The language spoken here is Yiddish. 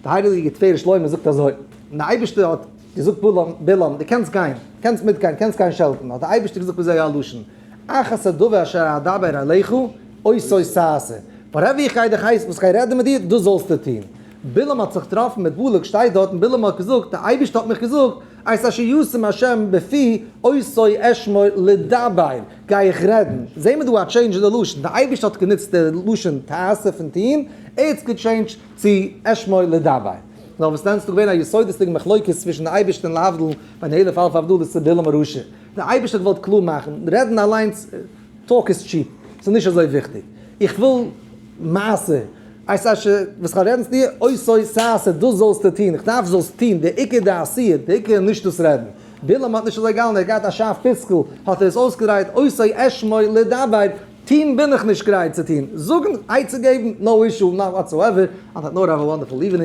די הייליגע תפארת שלמה זאגט אזוי, און די אייבערשטער האט געזאגט בלעם, בלעם דו קענסט גיין, קענסט מיטגיין, קענסט גיין שעלטן, האט די אייבערשטער געזאגט בזה הלשון, אך את הדבר אשר אדבר אליך, אותו תעשה, whatever איך גיי דיך הייסן, וואס איך גיי רעדן מיט דיר, דאס זאלסטו טון. בלעם האט זיך געטראפן מיט בלק, שטייט דארט, און בלעם האט געזאגט, די אייבערשטער האט מיך געזאגט, את אשר ישים השם בפי, אותו אשמור לדבר, גיי איך רעדן. זעהן מיר דא א change אין די לשון, די אייבערשטער האט גענוצט די לשון תעשה פון טון, ער האט עס גע change ט צו אשמור לדבר. נאר וואס דען, ס'איז דא געווען א יסודות'דיגע מחלוקת צווישן די אייבערשטער און להבדיל בין אלף אלפי הבדלות צו בלעם הרשע. די אייבערשטער האט געוואלט קלאר מאכן, רעדן אליינס, talk is cheap, ס'איז נישט אזוי וויכטיג. איך וויל מעשה. את אשר, וואס כ'וועל רעדן צו דיר, אותו תעשה, דאס זאלסטו טון, איך דארף זאלסט טון, די עיקר די עשיה, די עיקר איז נישט דאס רעדן. בלעם האט נישט אזוי געהאלטן, ער האט געהאט א שארף פיסקל, האט ער עס אויסגעדרייט, אותו אשמור לדבר, טון בין איך נישט גרייט צו טון, זאגן, עצה געבן, no issue, not whatsoever, on that note have a wonderful evening.